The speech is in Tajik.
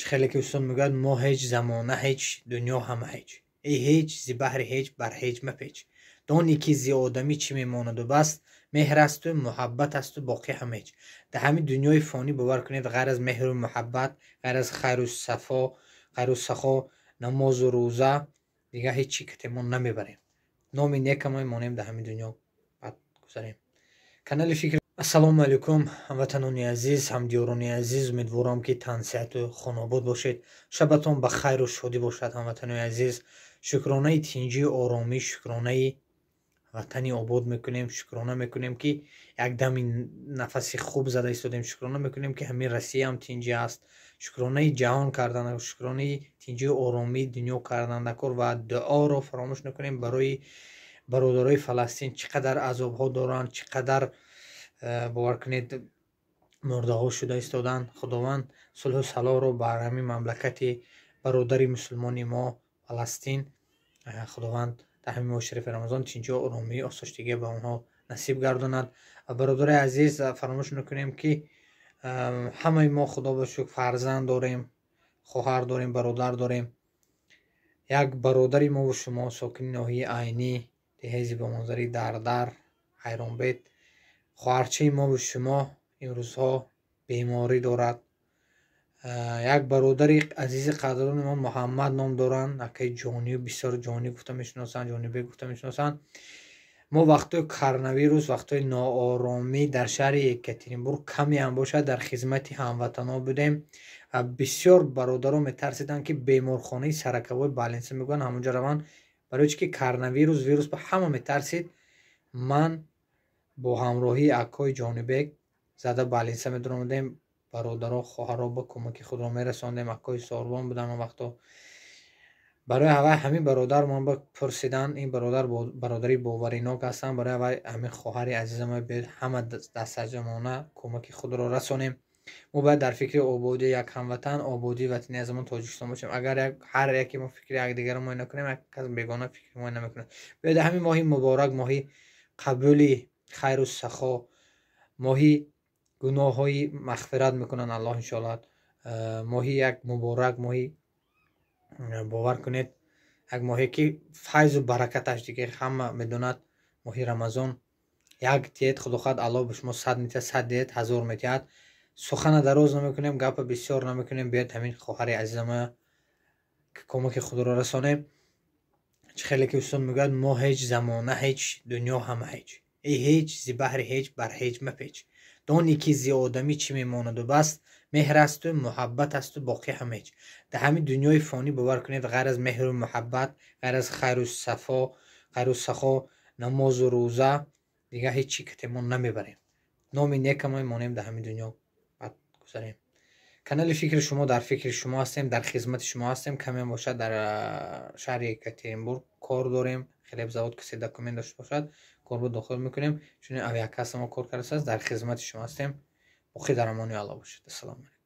Хеле ки устод мегӯяд: мо ҳеҷ, замона ҳеҷ, дунё ҳама ҳеҷ. Эй ҳеҷ, зи баҳри ҳеҷ бар ҳеҷ мапеч. Дони ки зи одамӣ чӣ мемонаду бас, меҳр асту муҳаббат асту боқӣ ҳам ҳеҷ. Дар ҳамин дунёи фонӣ, бовар кунед, ғайр аз меҳру муҳаббат, ғайр аз хайру сафо, хайру сахо, намозу рӯза, дигар ҳеҷ чӣ кате мо намебарем. Номи некамо монем дар ҳамин дунё, баъд гузарем. Канали фикр. Ассалому алайкум, ҳамватанони азиз, ҳамдиёрони азиз. Умедворам, ки тансиҳату хонобод бошед, шабатон ба хайру шодӣ бошад. Ҳамватанони азиз, шукронаи тинҷию оромӣ, шукронаи ватани обод мекунем, шукрона мекунем, ки як дами нафаси хуб зада истодем, шукрона мекунем, ки ҳамин Россияам тинҷӣ аст, шукронаи ҷаҳон кардан, шукронаи тинҷию оромии дунё кардан дакор ва дуоро фаромӯш накунем барои бародарои Фаластин. Чӣ қадар азобҳо доранд, чӣ қадар, бовар кунед, мурдаҳо шуда истоданд. Худованд сулҳу салоҳро бар ҳамин мамлакати бародари мусулмони мо Фаластин, Худованд дар ҳамин моҳи шарифи Рамазон тинҷию оромӣ, осоштагӣ ба онҳо насиб гардонад. Бародари азиз, фаромӯш накунем, ки ҳамаи мо, Худо ба шукр, фарзанд дорем, хоҳар дорем, бародар дорем. Як бародари мову шумо, сокини ноҳияи Айнӣ, деҳаи зебоманзари Дардар, Ҳайронбед, хоҳарчаи мову шумо имрӯзҳо беморӣ дорад. Як бародари азизи қадрдони мо Муҳаммад ном доранд, акаи Ҷонию, бисёр Ҷонӣ гуфта мешиносанд, Ҷонибек гуфта мешиносанд. Мо вақтҳои коронавирус, вақтҳои нооромӣ дар шаҳри Екатеринбург камеам бошад дар хизмати ҳамватанҳо будем. Бисёр бародарон метарсиданд, ки беморхонаи сороковой больница мегӯянд, ҳамонҷо раванд, барои чӣ ки коронавирус, вирус ба ҳама метарсид. Ман бо ҳамроҳии акои Ҷонибек зада больница медаромадем, бародаро, хоҳаро ба кӯмаки худро мерасондем. Акои Сорбон буданд он вақто. Барои ҳавай ҳамин бародар мон ба пурсиданд. Ин бародар бародари боваринок ҳастанд. Барои ҳавай ҳамин хоҳари азизама биёед, ҳама дастаҷамона кӯмаки худро расонем. Мо бояд дар фикри ободии як ҳамватан, ободии ватани азамон Тоҷикистон бошем. Агар ҳар яке мо фикри якдигарро мо накунем, як кас бегона фикри мо намекунад. Биёед, ҳамин моҳи муборак, моҳи қабули хайру сахо, моҳи гуноҳҳои мағфират мекунанд Аллоҳ иншоалло, моҳи як муборак, моҳи, бовар кунед, як моҳе ки файзу баракаташ дига ҳама медонад. Моҳи Рамазон як диҳед, худо хоҳад, Аллоҳ ба шумо 100 метиҳад, 100 диҳед, 1000 метиҳад. Сухана дароз намекунем, гапа бисёр намекунем. Биёед, ҳамин хоҳари азизама кӯмаки худро расонем. Чӣ хеле ки устод мегӯяд: мо ҳеҷ, замона ҳеҷ, дунё ҳама ҳеҷ. Эй ҳеҷ, зи баҳри ҳеҷ бар ҳеҷ мапеч. Дони ки зи одамӣ чӣ мемонаду бас, меҳр асту муҳаббат асту боқӣ ҳам ҳеҷ. Дар ҳамин дунёи фонӣ, бовар кунед, ғайр аз меҳру муҳаббат, ғайр аз хайру сафо, хайру сахо, намозу рӯза, дигар ҳеҷ чӣ кате мо намебарем. Номи некамо монем дар ҳамин дунё, баъд гузарем. Канали фикри шумо, дар фикри шумо ҳастем, дар хизмати шумо ҳастем. Камеам бошад дар шаҳри Екатеринбург кор дорем. Хлебзавод, касе документ дошта бошад, корбо дохил мекунем, чунин авиакасса мо кор кардааст. Дар хизмати шумо ҳастем. Боқӣ дар амони Аллоҳ бошед. Ассалому алайкум.